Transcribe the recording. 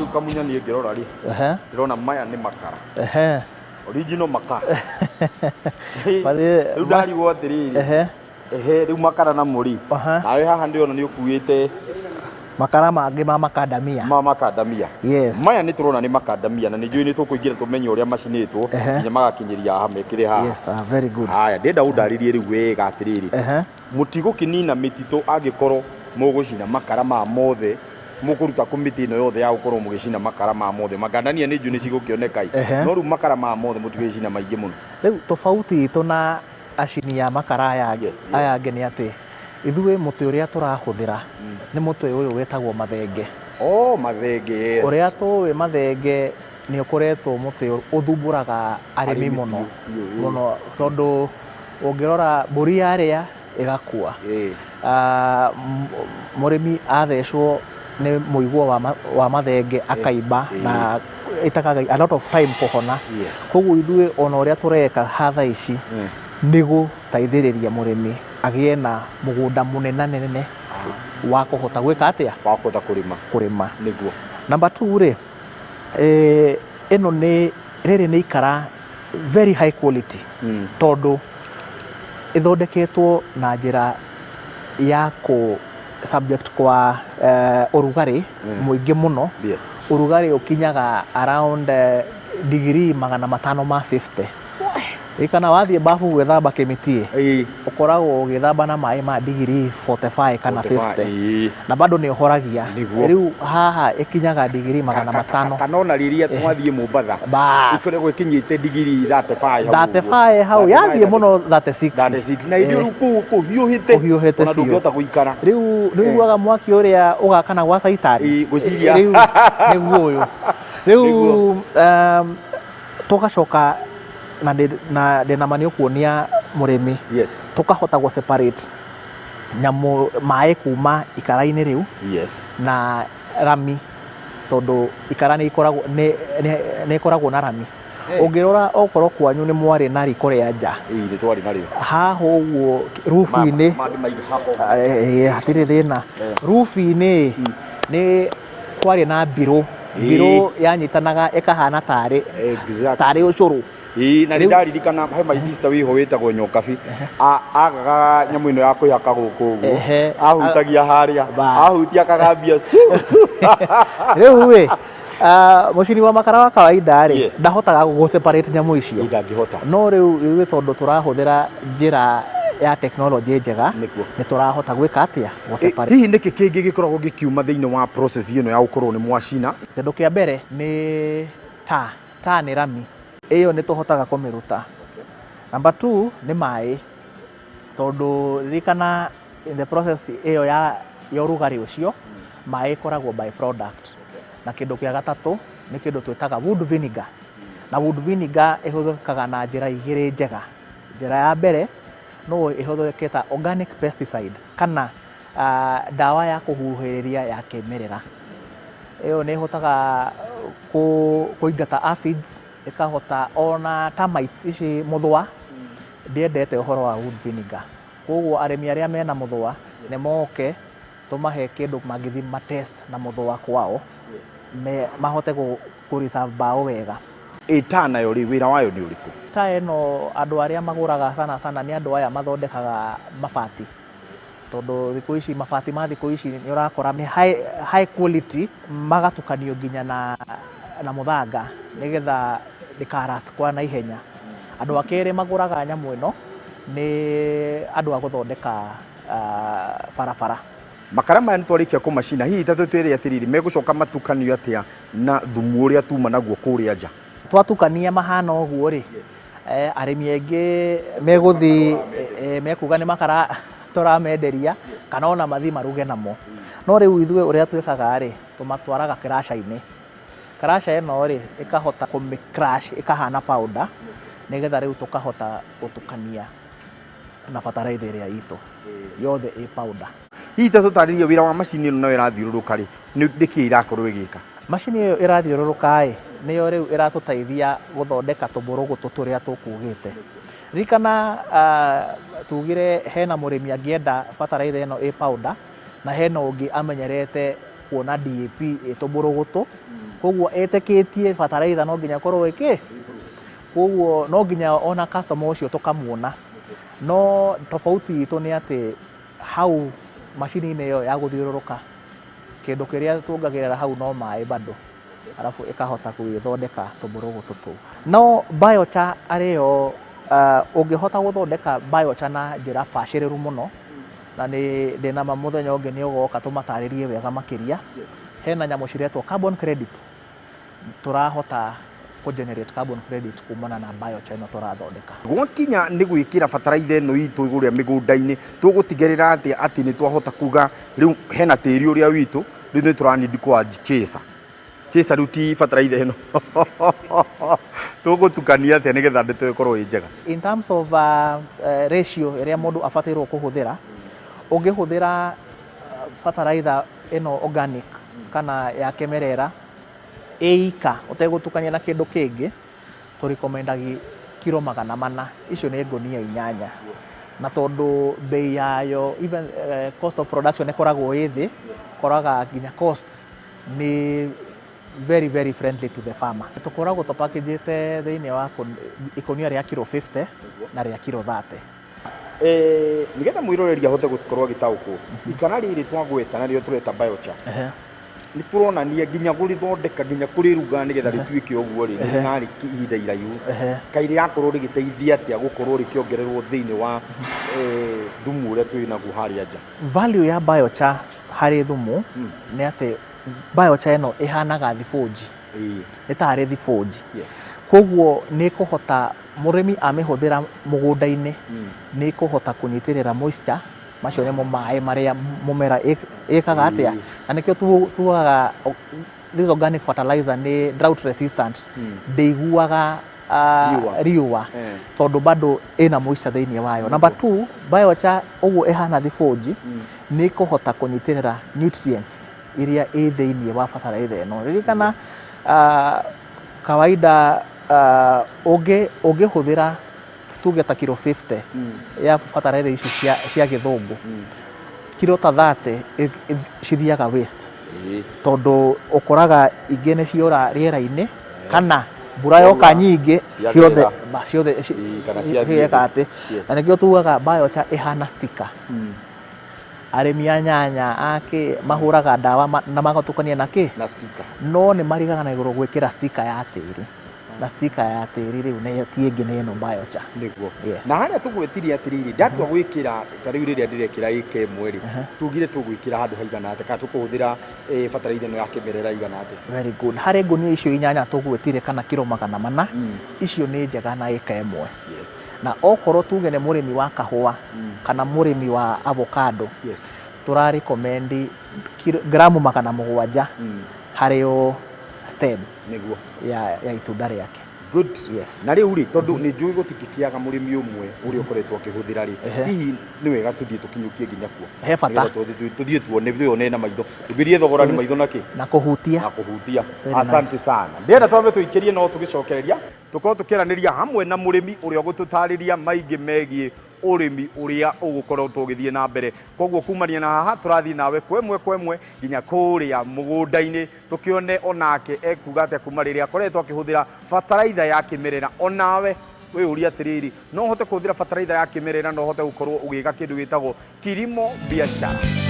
Rĩu Kamunya, niĩ ngĩrora rĩ, ndĩrona maya nĩ makara, original makara. Rĩu ndarigwo atĩrĩrĩ, ehe, rĩu makara namo rĩ, nawe haha ndĩrona nĩ ũkuĩte makara mangĩ ma makandamia. Ma makandamia. Yes. Maya nĩ tũrona nĩ makandamia, na nĩ njũĩ nĩ tũkũingĩra tũmenye ũrĩa macinĩtwo nginya magakinyĩria haha mekĩre haha. Yes, ah, very good. Haya, ndĩrenda ũndarĩrie rĩu wega atĩrĩrĩ, mũtigũkĩnina mĩtitũ angĩkorwo mũgũcina makara maya mothe? Mũkũruta kũ mĩtĩ ĩno yothe ya gũkorwo mũgĩcina makara maya mothe? Makandania nĩ njũĩ nĩ cigũkĩoneka ĩ, no rĩu makara maya mothe mũtigũgĩcina maingĩ mũno. Rĩu tofauti itũ na acini a makara aya aya angĩ nĩ atĩ ithuĩ mũtĩ ũrĩa tũrahũthĩra nĩ mũtĩ ũyũ wĩtagwo mathenge. Oh, mathenge, yes. Ũrĩa tũĩ, mathenge nĩ ũkoretwo mũtĩ ũthumbũraga arĩmi Arĩmi mũno biũ, biũ, ĩĩ. mũno, tondũ ũngĩrora mbũri yarĩa ĩgakua. Ah, mũrĩmi athecwo nĩ mũigua wa mathenge akaimba na ĩtakaga a lot of time kũhona. Koguo ithuĩ ona ũrĩa tũreka ha thaa ici nĩ gũteithĩrĩria mũrĩmi agĩe na mũgũnda mũnenanene wa kũhota gwĩka atĩa? Wa kũhota kũrĩma. Kũrĩma. Nĩguo. Number two rĩ, ĩno nĩ rĩrĩ nĩ ikara very high quality, tondũ ĩthondeketwo na njĩra ya kũ subject kwa ũrugarĩ mũingĩ mũno. Ũrugarĩ ũkinyaga around degree 550. Ririkana wathiĩ babu gwĩthamba kĩmĩtiĩ, ũkoragwo ũgĩthamba na maĩ ma degree 45 kana 45, 50, na bado nĩ ũhoragia. Rĩu haha ĩkinyaga degree magana matano. Kana ona rĩrĩa twathiĩ Mombatha, Bas. ĩkoragwo ĩkinyĩte degree 35 hau ũguo. 35 hau, 35, yathiĩ mũno 36. 36, na ithuĩ rĩu kũu kũhiũhĩte. Kũhiũhĩte ona biũ. ndũngĩhota gũikara. Rĩu nĩ ũiguaga mwaki ũrĩa ũgakana gwa caitani. Ĩĩ, ngwĩciria. Rĩu nĩguo ũyũ rĩu. Nĩguo. Tũgacoka na ndĩna ma nĩ ũkuonia mũrĩmi tũkahota gũ separate nyamũ maĩ kuma ikara-inĩ rĩu na rami, tondũ ikara nĩ ikoragwo nĩ ĩkoragwo na rami. Ũngĩrora okorwo kwanyu nĩ mwarĩ na riko rĩa nja, Ĩĩ, nĩ twarĩ narĩo. Haha ũguo rubu-inĩ. Mangĩ maigĩ haha ũguo. Hatirĩ thĩna. Rubu-inĩ nĩ kwarĩ na mbirũ, mbirũ yanyitanaga ĩkahana tarĩ tarĩ ũcũrũ. Ĩĩ, na nĩ ndaririkana he my sister wĩho wĩtagwo Nyokabi. Agaga nyamũ ĩno ya kwĩhaka gũkũ ũguo, ahutagia harĩa, Bas. ahutia akagambia cu cu. Rĩu ĩ, mũcini wa makara wa kawaida rĩ, ndahotaga gũ separate nyamũ icio. Ĩĩ, ndangĩhota. No rĩu ithuĩ tondũ tũrahũthĩra njĩra ya tekinoronjĩ njega, nĩ tũrahota gwĩka atĩa? Gũ separate. Hihi nĩkĩ kĩngĩ gĩkoragwo gĩkiuma thĩinĩ wa process ĩno ya gũkorwo nĩ mwacina? Kĩndũ kĩa mbere nĩ tar. Tar nĩ rami. Ĩyo nĩ tũhotaga kũmĩruta. Number two nĩ maĩ, tondũ ririkana in the process ĩyo ya ũrugarĩ ũcio, maĩ ĩkoragwo by product. Na kĩndũ kĩa gatatũ nĩ kĩndũ twĩtaga wood vinegar. Na wood vinegar ĩhũthĩkaga na njĩra igĩrĩ njega. Njĩra ya mbere no ĩhũthĩke ta organic pesticide kana ndawa ya kũhuhĩrĩria ya kĩmerera. Ĩyo nĩ ĩhotaga kũingata aphids, ĩkahota ona termites ici, mũthũa ndĩendete ũhoro wa wood vinegar. Koguo arĩmi arĩa mena mũthũa nĩ moke tũmahe kĩndũ mangĩthiĩ ma test na mũthũa kwao, mahote kũ reserve mbaũ wega. Ĩ tar nayo rĩ, wĩra wayo nĩ ũrĩkũ? Tar ĩno andũ arĩa magũraga sana sana nĩ andũ aya mathondekaga mabati, tondũ thikũ ici mabati ma thikũ ici nĩ ũrakora nĩ high, high quality, magatukanio nginya na mũthanga nĩgetha ndĩka rust kwa naihenya. Andũ a kerĩ magũraga nyamũ ĩno nĩ andũ a gũthondeka barabara. Makara maya nĩ twarĩkia kũmacina, hihi ta tũtwĩre atĩrĩrĩ, megũcoka matukanio atĩa na thumu ũrĩa tuma naguo kũrĩa nja? Twatukania mahana ũguo rĩ, arĩmi aingĩ megũthiĩ mekuga nĩ makara tũramenderia kana ona mathiĩ maruge namo. No rĩu ithuĩ ũrĩa twĩkaga rĩ, tũmatwaraga crusher-inĩ. Crusher ĩno rĩ, ĩkahota kũmĩ crush ĩkahana powder, nĩgetha rĩu tũkahota gũtukania na bataraitha ĩrĩa itũ yothe ĩ powder. Hihi ta tũtarĩrie wĩra wa macini ĩno nayo ĩrathiũrũrũka rĩ, nĩkĩ ĩrakorwo ĩgĩka? Macini ĩyo ĩrathiũrũrũka ĩ, nĩyo rĩu ĩratũteithia gũthondeka tũmbũrũgũtũ tũrĩa tũkugĩte. Ririkana tugire hena mũrĩmi angĩenda bataraitha ĩno ĩ powder, na hena ũngĩ amenyerete kuona DAP ĩ tũmbũrũgũtũ. Koguo etĩkĩtie bataraitha no nginya ĩkorwo ĩkĩ, koguo no nginya ona customer ũcio tũkamuona. No tofauti itũ nĩ atĩ hau macini-inĩ ĩyo ya gũthiũrũrũka, kĩndũ kĩrĩa tuongagĩrĩra hau no maĩ bado, arabu ĩkahota gwĩthondeka tũmũrũgũtũ tũu. No biochar arĩ yo ũngĩhota gũthondeka biochar na njĩra bacĩrĩru mũno, na nĩ ndĩna ma mũthenya ũngĩ nĩ ũgoka tũmatarĩrie wega makĩria, hena nyamũ ciretwo carbon credit, tũrahota kũ generate carbon credit kumana na biochar ĩno tũrathondeka. Gwakinya nĩ gwĩkĩra bataraitha ĩno itũ igũrũ rĩa mĩgũnda-inĩ, tũgũtigĩrĩra atĩa atĩ nĩ twahota kuga rĩu hena tĩri ũrĩa witũ, rĩu nĩ tũra need kũ add chaser. Chaser rĩu ti bataraitha ĩno. Tũgũtukania atĩa nĩgetha ndeto ĩkorwo ĩ njega? In terms of ratio ĩrĩa mũndũ abatairwo kũhũthĩra, ũngĩhũthĩra bataraitha ĩno organic kana ya kĩmerera ĩika ũtegũtukania na kĩndũ kĩngĩ, tũ recommendagi kiro 400, icio nĩ ngũnia 8. Na tondũ bei yayo even cost of production ĩkoragwo ĩ thĩ, ũkoraga nginya cost nĩ very very friendly to the farmer. Tũkoragwo tũpakĩnjĩte thĩinĩ wa ikũnia rĩa kiro 50 na rĩa kiro 30. Nĩgetha mwĩroreri ahote gũkorwo agĩtaũkwo, ikara rĩrĩ twagweta narĩo tũreta biochar, nĩ tũronania nginya kũrĩthondeka nginya kũrĩruga nĩgetha rĩtuĩke ũguo rĩ, nĩ rĩrarĩ ihinda iraihu. Kaĩ rĩrakorwo rĩgĩteithia atĩa gũkorwo rĩkĩongererwo thĩinĩ wa thumu ũrĩa twĩ naguo harĩa nja? Value ya biochar harĩ thumu nĩ atĩ biochar ĩno ĩhanaga thibũnji, nĩ tarĩ thibũnji. Koguo nĩ ĩkũhota mũrĩmi amĩhũthĩra mũgũnda-inĩ, nĩ ĩkũhota kũnyitĩrĩra moisture, macio nĩmo maĩ marĩa mũmera ĩkaga atĩa, na nĩkĩo tugaga this organic fertilizer nĩ drought resistant, ndĩiguaga riũa tondũ bado ĩna moisture thĩinĩ wayo. Number two, biochar ũguo ĩhana thibũnji, nĩ ĩkũhota kũnyitĩrĩra nutrients iria ĩ thĩinĩ wa bataraitha ĩno. Ririkana kawaida ũngĩhũthĩra tuge ta kiro 50 ya bataraitha ici cia gĩthũngũ, kiro ta 30 cithiaga waste, tondũ ũkoraga ingĩ nĩ ciora rĩera-inĩ kana mbura yoka nyingĩ ciothe ciothe cieka atĩ. Na nĩkĩo tugaga biochar ĩhana sticker. Arĩmi a nyanya akĩ mahũraga ndawa na magatukania na kĩ? Na sticker. No nĩ marigaga na igũrũ gwĩkĩra sticker ya tĩri. Na sticker ya tĩri rĩu nĩyo ti ĩngĩ nĩ ĩno biochar. Nĩguo. Na harĩa tũgwĩtirie atĩrĩrĩ, ndatua gwĩkĩra ta rĩu rĩrĩa ndĩrekĩra ĩka ĩmwe rĩ, tugire tũgwĩkĩra handũ haigana atĩa kana tũkũhũthĩra bataraitha ĩno ya kĩmerera ĩigana atĩa? Very good. Harĩ ngũnia icio 8 tũgwĩtire kana kiro 400, icio nĩ njega na ĩka ĩmwe. Na okorwo tuge nĩ mũrĩmi wa kahũa kana mũrĩmi wa avocado, tũra recommend gramu 700 harĩ o stem Nĩguo. ya itunda rĩake. Good. Na rĩu rĩ, tondũ nĩ njũĩ gũtingĩkĩaga mũrĩmi ũmwe ũrĩa ũkoretwo akĩhũthĩra rĩ, hihi nĩ wega tũthiĩ tũkinyũkie nginya kuo? He bata. Nĩgetha tũthiĩ tuone, twĩyonere na maitho. Tũngĩthiĩ thogora nĩ maitho na kĩ? Na kũhutia. Na kũhutia. Asante sana. Ndĩrenda twambe tũikĩrie no tũgĩcokereria tũkorwo tũkĩaranĩria hamwe na mũrĩmi ũrĩa ũgũtũtarĩria maingĩ megiĩ ũrĩmi ũrĩa ũgũkorwo tũgĩthiĩ na mbere. Koguo kumania na haha tũrathiĩ nawe kwa ĩmwe kwa ĩmwe nginya kũrĩa mũgũnda-inĩ tũkĩone onake ekuga atĩa kuma rĩrĩa akoretwo akĩhũthĩra bataraitha ya kĩmerera. Onawe wĩyũrie atĩrĩrĩ, no ũhote kũhũthĩra bataraitha ya kĩmerera na ũhote gũkorwo ũgĩka kĩndũ gĩtagwo kilimo biashara.